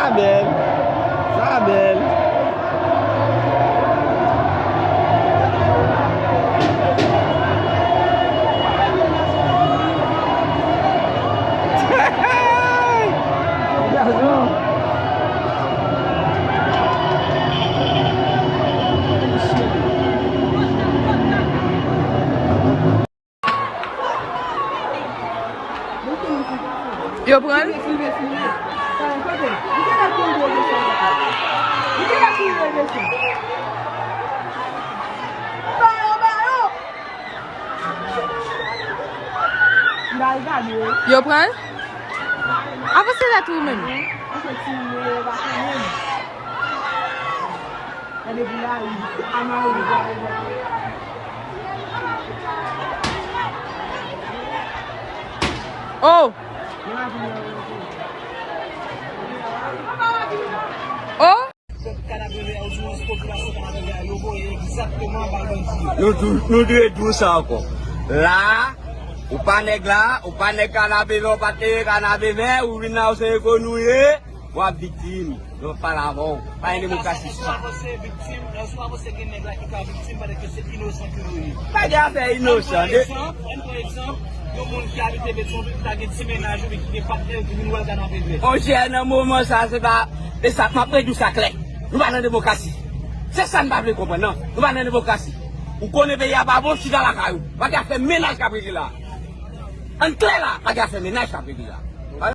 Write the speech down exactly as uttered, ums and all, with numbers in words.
Sa bèl. Sa bèl. Gazon. Yo pran l? Yo pran l? Avanse la tou menm. Oh! Oh! Nou tou, nou dwe di w sa ankò. La, ou pa nèg la, ou pa nèg Kanapevè, ou pa te ye Kanapevè, ou vin la, ou se eko nou ye. W ap viktim. Yo pale avè w. Pa gen demokrasi sa. Swa avanse viktim, swa avanse gen nèg la ki ka viktim pandan ke se inosan ke yo ye. Pa gen afè inosan. Ann pran egzanp, ann pran egzanp, yon moun ki abite Petyonvil ki ta gen ti mennaj oubyen ki gen patnè l ki vin wè l Kanapevè. Monchè, nan moman sa, se pa, e sa, m ap redi w sa klè. Nou pa nan demokrasi. Se sa n pa vle konprann, non. Nou pa nan demokrasi. Ou konnen peyi a pa bon, chita lakay ou. Pa gen afè mennaj k ap regle la. Ann klè la, pa gen afè mennaj k ap regle la.